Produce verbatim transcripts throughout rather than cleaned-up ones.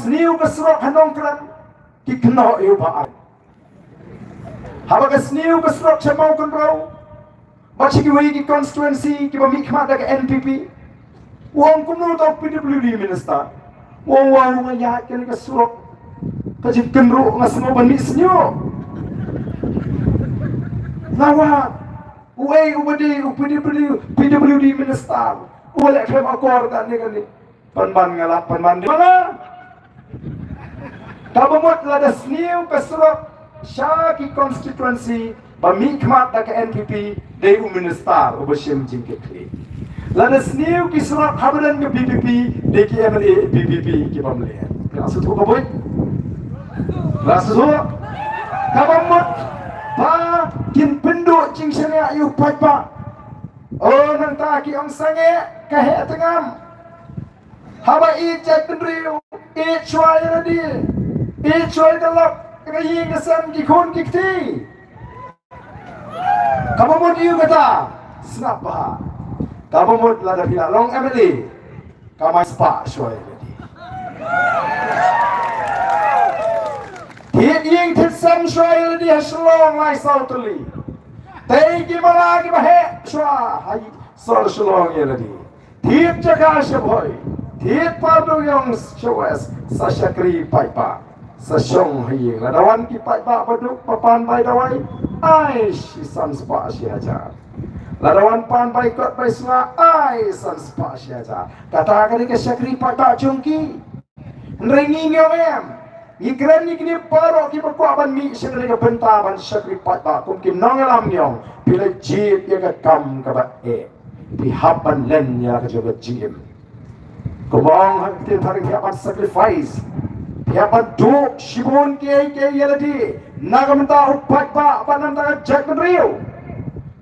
sniew ka surok ha Nongkrem, ki kynnoh ïa u Bah Ardent. Haba ka sniew ka surok sha Mawkynrew, bad sha kiwei ki constituency kiba mih khmat da ka N P P. U ong kumno uta u P W D minister. U ong, u ong, nga ïaid kane ka surok, ka jingkynruh, nga sngew ban mih sniew. Nga wad, uei uba dei u P W D, P W D minister uba leh khlem akor kane kane. Pynban nga lap, pynban dei ma nga. Kaba mut lada sniew ka surok sha ki constituency ba mih khmat da ka N P P, dei u minister uba shim jingkitkhlieh. Lada sniew ki surok haba don ka V P P, dei ki M L A V P P kiba mlien. Ka sngewthuh ka boi? Ka sngewthuh? Kaba mut ba kin pynduh jingshaniah ïa u paidbah. O, nangta ki ong sangeh ka heh tngam. Haba ïeit jaitbynriew, ïeit shuwa ïa lade, ïeit shuwa ïa ka lok, ka ïing ka sem, ki khun ki kti. Kaba mut ïa u kata, sngap bha. Kaba mut lada phi la long M L A, kamai spah shuwa ïa lade. Thied ïing thied sem shuwa ïa lade ha Shillong lai saw tylli. Tei ki mala kiba heh shuwa ha sor Shillong ïa lade. Thied jaka sha Bhoi, thied Pardewïong sha West, sa shakri paidbah, sa shong ha ïing. Lada wan ki paidbah baduk ba pan bai dawai, ai shi san spah shi hajar. Lada wan pan bai kot bai sla, ai san spah shi hajar. Kata ka dei ka shakri paidbah jong ki. Hynrei ngi ngi ong em. Ngi kren ïa kine baroh kiba kwah ban mih sha kane ka bynta ban shakri paidbah kum ki nongïalam, ngi ong phi la jied ïa ka kam kaba eh. Phi hap ban len ïa la ka jong ka jingim. Kumba ong ha ka ktien phareng, phi hap ban sacrifice. Phi hap ban duh shibun kiei kiei ïa lade na ka bynta u paidbah bad na ka bynta ka jaitbynriew.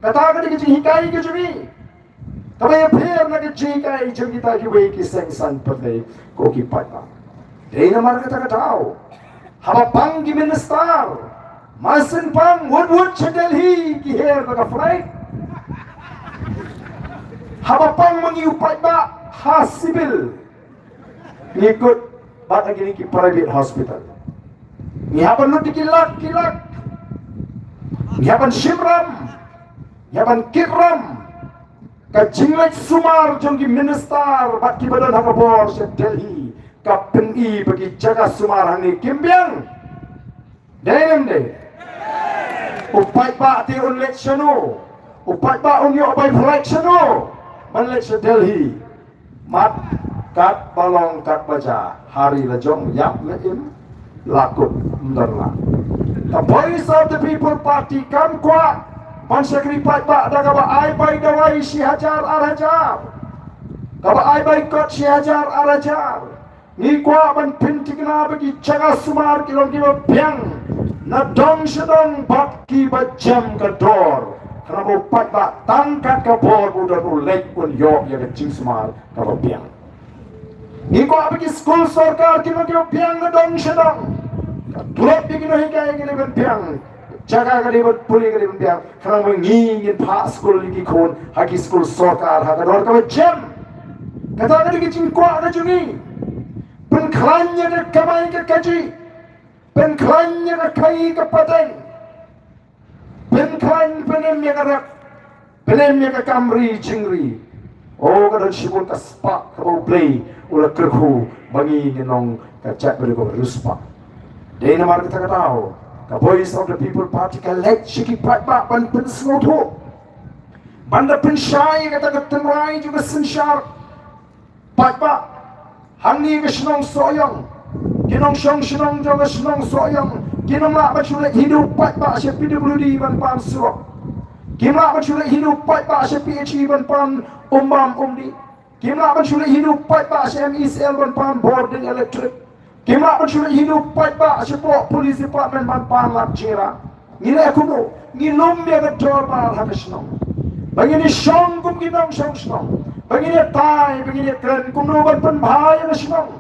Kata ka dei ka jinghikai ka jong ngi. Kaba ïapher na ka jinghikai jong kita kiwei ki seng saiñ pyrthei, ko ki paidbah. Dei namar kata ka daw, haba pang ki minister, mar syn pang wut wut sha Delhi ki her da ka flight. Haba pang ma ngi u paidbah ha civil, ngi kut bad ha kine ki private hospital. Ngi hap ban lut ki lak ki lak. Ngi hap ban shim ram, ngi hap ban kit ram. Ka jingleit sumar jong ki minister bad kiba don ha ka bor sha Delhi ka pyni ba ki jaka sumar hangne kim biang. Dei ne ym dei? U paidbah te un leit shano? U paidbah un ïoh bai pyrshah shano? Ban leit sha Delhi. Mat katba long katba jia, ha ri la jong, ïap la im, la kut ym don la. Ka Voice of the People Party kam kwah ban shakri paidbah da kaba ai bai dawai shi hajar ar hajar, kaba ai bai kot shi hajar ar hajar. Ngi kwah ban pynthikna ba ki jaka sumar ki long kiba biang na dong sha dong bad kiba jem ka dor. Khnang ba u paidbah tang kat ka bor ba u don u leit un ïoh ïa ka jingsumar kaba biang. Ngi kwah ba ki skul sorkar ki long kiba biang na dong sha dong. Ka tulop ïa ki nonghikai ka dei ban biang. Jaka ka dei ban pule ka dei ban biang. Khnang ba ngi ngin phah skul ïa ki khun ha ki skul sorkar ha ka dor kaba jem. Kata ka dei ka jingkwah ka jong ngi. Pynkhlaiñ ïa ka kamai ka kajih. Pynkhlaiñ ïa ka khaii ka pateng. Pynkhlaiñ, pynim ïa ka rep, pynim ïa ka kam ri jingri. O, ka don shibun ka spah kaba U Blei u la kyrkhu ba ngi ngin long ka jaitbynriew kaba riewspah. Dei namar kata ka daw ka Voice of the People Party ka leit sha ki paidbah ban pynsngewthuh, ban da pynshai ïa kata ka tynrai jong ka synshar paidbah. Hangne ka shnong Sohiong, ki nongshong shnong jong ka shnong Sohiong kim lah ban shu leit hi da u paidbah sha P W D ban pan surok. Kim lah ban shu leit hi da u paidbah sha P H E ban pan umbam umdih. Kim lah ban shu leit hi da u paidbah sha M E C L ban pan bording electric. Kim lah ban shu leit hi da u paidbah shapoh police department ban pan lad jingïarap. Ngi leh kumno? Ngi lum ïa ka dorbar ha ka shnong. Ba ngin ïashong kum ki nongshong shnong. Ba ngin ïatai, ba ngin ïakren kumno ban pynbha ïa ka shnong.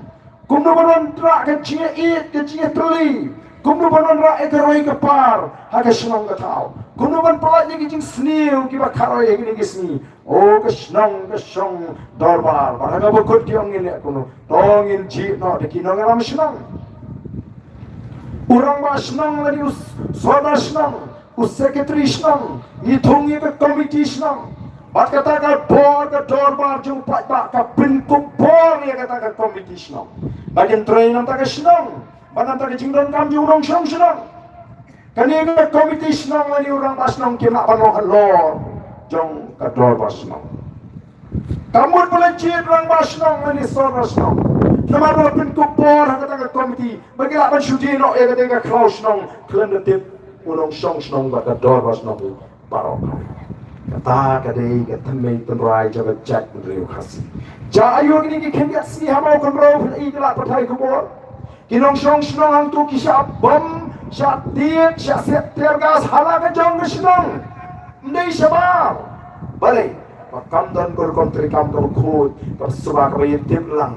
Kumno ban wanrah ka jingïaieit, ka jingïatylli. Kumno ban wanrah ïa ka roi ka par ha ka shnong ka thaw. Kumno ban pynlait ïa ki jingsniew kiba kharoi ha kine ki sngi. O ka shnong ka shong dorbar, ba ha kaba kut ki ong ngin leh kumno, to ngin jied noh da ki nongïalam shnong. U rangbah shnong lane u sordar shnong, u secretary shnong, ngi thung ïa ka komiti shnong. Bad kata ka bor ka dorbar jong u paidbah ka pynkup bor ïa kata ka komiti shnong. Ba kin trei na ka bynta ka shnong, bad na ka bynta ka jingdonkam jong u nongshong shnong. Kane ka komiti shnong lane u rangbah shnong kim lah ban long halor jong ka dorbar shnong. Ka mut ba la jied rangbah shnong lane sordar shnong, namar ba la pynkup bor ha kata ka komiti ba ki lah ban shu die noh ïa kata ka khlaw shnong khlem da tip u nongshong shnong bad ka dorbar shnong baroh. Kata ka dei ka thymmei tynrai jong ka jaitbynriew Khasi. Jia aiu kine ki khyndiat sngi ha Mawkynrew phi la ïohi, ki la pynthei khubor. Ki nongshong shnong hangto ki shah bom, shah tied, shah siat tear gas ha la ka jong ka shnong. Ym dei shabar. Balei? Ba kam don ka rukom treikam kaba khuid, kaba suba, kaba ïatip lang.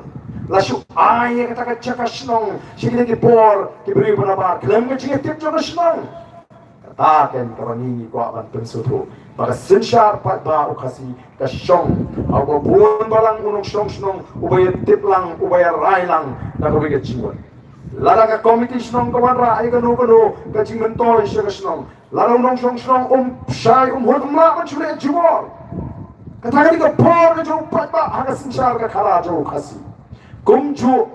La shu ai ïa kata ka jaka shnong sha kine ki bor ki briew ba nabar khlem ka jingïatip jong ka shnong. Kata kein kaba ngi ngi kwah ban pynsngewthuh ba ka synshar paidbah u Khasi ka shong ha uba bun balang u nongshong shnong uba ïatip lang, uba ïarai lang da kawei ka jingmut. Lada ka komiti shnong ka wanrah ïa kano kano ka jingmyntoi sha ka shnong, lada u nongshong shnong um shai, um hut, um lah ban shu leh jubor, kata ka dei ka bor ka jong u paidbah ha ka synshar ka khara jong u Khasi. Kumjuh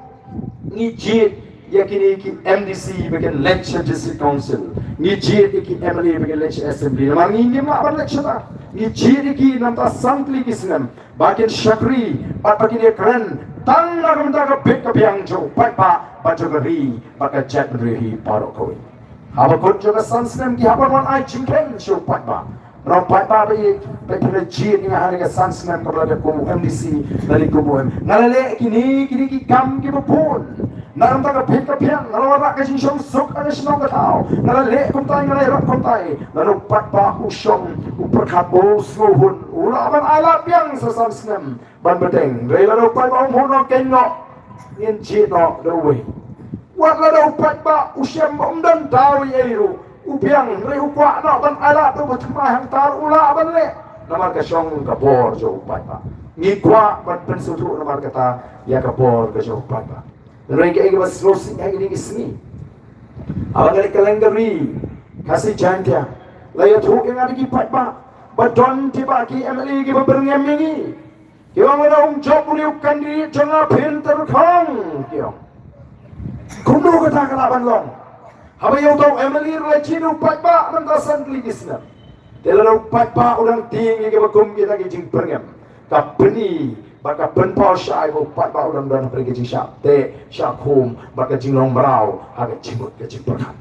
ngi jied ïa kine ki M D C ba kin leit sha District Council, ngi jied ïa ki M L A ba kin leit sha Assembly, namar ngi ngim lah ban leit shata. Ngi jied ïa ki na ka bynta san tylli ki snem ba kin shakri bad ba kin ïakren tang na ka bynta ka bit ka biang jong u paidbah bad jong ka ri bad ka jaitbynriew hi baroh kawei. Haba kut jong ka san snem ki hap ban wan ai jingkheiñ sha u paidbah. Nong paidbah ba ïeit, ba phi la jied ïa nga ha kane ka san snem kaba la dep kum u M D C lane kum u M, nga la leh kine kine ki kam kiba bun. Na ka bynta ka bit ka biang nga la wanrah ka jingshong suk ha ka shnong ka thaw. Nga la leh kumtai, nga la ïarap kumtai. Lada u paidbah u shong, u pyrkhat, u sngewhun, u lah ban ailad biang sa san snem ban bteng. Hynrei lada u paidbah um hut noh, keiñ noh, ngin jied noh da uwei. Wat lada u paidbah u shem ba um don daw ei ei ruh, u biang, hynrei u kwah noh ban ailad da uba thymmai hangta ruh u lah ban leh, namar ka shong ka bor jong u paidbah. Ngi kwah ban pynsngewthuh namar kata ïa ka bor ka jong u paidbah. Hynrei kaei kaba sngewsih ha kine ki sngi, haba nga leit kylleng ka ri Khasi Jaiñtia, la ïathuh ïa nga da ki paidbah ba don kiba, ki M L A kiba byrngem ïa ngi. Ki ong lada um jop une u candidate jong nga phin tyrkhong, ki ong. Kumno kata ka lah ban long? Haba ïa uta u M L A ruh la jied u paidbah mynta san tylli ki snem. Te lada u paidbah u dang tieng ïa kiba kum kita ki jingbyrngem, ka pyni bad ka pynpaw shai ba u paidbah u dang don hapdeng ka jingshah teh shah khum bad ka jinglong mraw ha ka jingmut ka jingpyrkhat.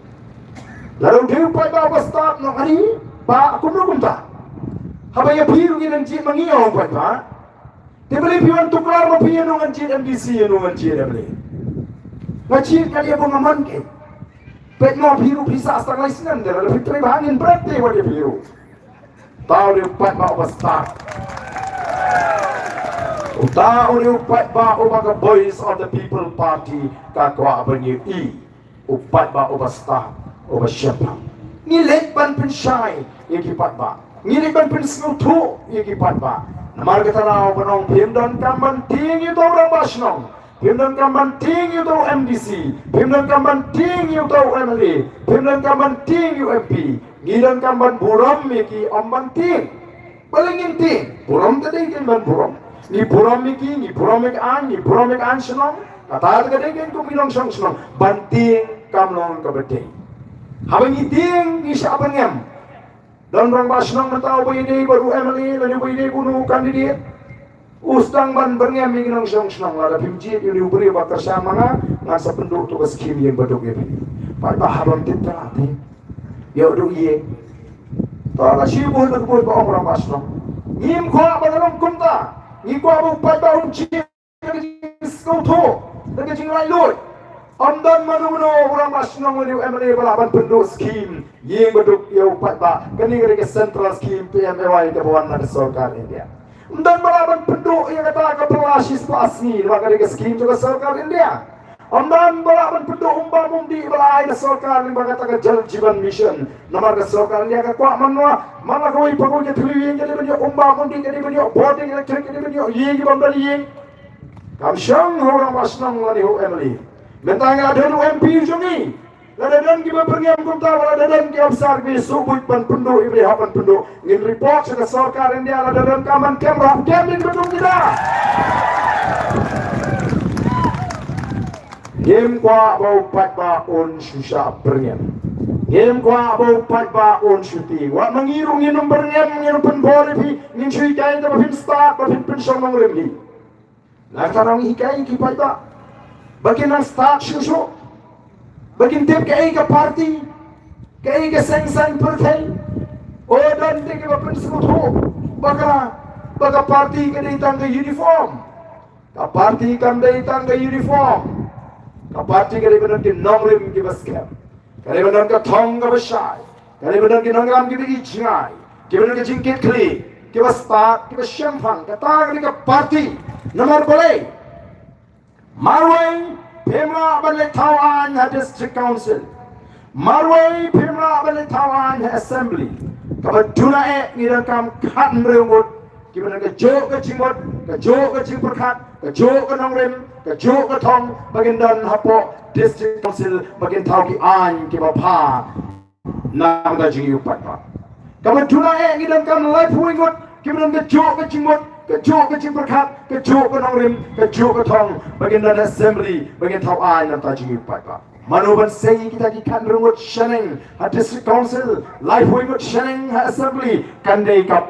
Lada u dei u paidbah uba stad, nong ani, ba kumno kumta? Haba ïa phi ruh ngi nang jied ma ngi, ong u paidbah. Te balei phi wan tuklar ma phi, ïa no ngan jied M D C, ïa no ngan jied M L A? Nga jied kat ïa ba nga mon kein. Peit ma phi ruh phi sah tang lai snem, te lada phi trei bha ngin bret te wat ïa phi ruh. Uta u dei u paidbah uba stad. Uta u dei u paidbah uba ka Voice of the People Party ka kwah ban ïohi. U paidbah uba stad, uba shemphang. Ngi leit ban pynshai ïa ki paidbah. Ngi leit ban pynsngewthuh ïa ki paidbah. Namar kata daw ban ong phim donkam ban tieng ïa uta u rangbah shnong. Phim donkam ban tieng ïa uta u M D C. Phim donkam ban tieng ïa uta u M L A. Phim donkam ban tieng ïa u M P. Ngi donkam ban burom ïa ki, ym ban tieng. Balei ngin tieng? Burom te dei kein ban burom. Ngi burom ïa ki, ngi burom ïa ka aiñ, ngi burom ïa ka aiñ shnong. Kata te ka dei kein kum ki nongshong shnong. Ban tieng kam long kaba dei. Haba ngi tieng ngi shah byrngem. Don rangbah shnong mynta uba ïadei bad u M L A lane uba ïadei bad u candidate, u sdang ban byrngem ïa ki nongshong shnong. Lada phim jied ïa une u briew ba kyrshan ma nga, ngan sa pynduh tu ka skhim ïing baduk ïa phi. Paidbah haba ym tip te la tieng. Ïoh duh ïing. To la shi bun la kbun ba ong rangbah shnong. Ngim kwah ba ka long kumta. Ngi kwah ba u paidbah un jied da ka jingsngewthuh, da ka jinglaitluid. Ym don mano mano u rangbah shnong lane u M L A ba lah ban pynduh skhim ïing baduk ïa u paidbah. Kane ka dei ka central scheme P M A Y kaba wan na ka sorkar India. Ym don ba lah ban pynduh ïa kata ka pala shi spah sngi, namar ka dei ka skhim jong ka sorkar India. Ym don ba lah ban pynduh umbam umdih ba la ai ka sorkar lyngba kata ka Jal Jeevan Mission. Namar ka sorkar India ka kwah man la kawei pa kawei ka thliew ïing ka dei ban ïoh umbam umdih, ka dei ban ïoh bording electric, ka dei ban ïoh ïing ki bym don ïing. Kam shong ha u rangbah shnong lane ha u M L A. Mynta nga don u M P u jong ngi. Lada don kiba byrngem kumta, lada don ki officer kiba sngewbha ban pynduh, iba hap ban pynduh, ngin report sha ka sorkar India, lada don kam ban kem ruh kem ïa kiba duk kita. Ngim kwah ba u paidbah un shu shah byrngem. Ngim kwah ba u paidbah un shu tieng. Wat ma ngi ruh ngin ym byrngem, ngin ym pynbor ïa phi, ngin shu hikai da ba phin stad, ba phin pynshong nongrim hi. Na kata nang hikai ki paidbah ba kin nang stad shuh shuh, ba kin tip kaei ka party, kaei ka seng saiñ pyrthei. O, don te kiba pynsngewthuh ba ka, ba ka party ka dei tang ka uniform. Ka party kam dei tang ka uniform. Ka party ka dei ban don ki nongrim kiba skhem. Ka dei ban don ka thong kaba shai. Ka dei ban don ki nongïalam kiba ïeit jngai, kiba don ka jingkitkhlieh, kiba stad, kiba shemphang. Kata ka dei ka party. Namar balei? Marwei phim lah ban leit thaw aiñ ha District Council. Marwei phim lah ban leit thaw aiñ ha Assembly. Kaba duna eh ngi donkam khathynriew ngut kiba don kajuh ka jingmut, kajuh ka jingpyrkhat, kajuh ka nongrim, kajuh ka thong, ba kin don hapoh District Council, ba kin thaw ki aiñ kiba bha na ka bynta jong ngi u paidbah. Kaba duna eh ngi donkam laiphew ngut kiba don kajuh ka jingmut, kajuh ka jingpyrkhat, kajuh ka nongrim, kajuh ka thong, ba kin don Assembly, ba kin thaw aiñ na ka bynta jong ngi u paidbah. Mano ban sei kita ki khathynriew ngut shaneng ha District Council, laiphew ngut shaneng ha Assembly? Kan dei ka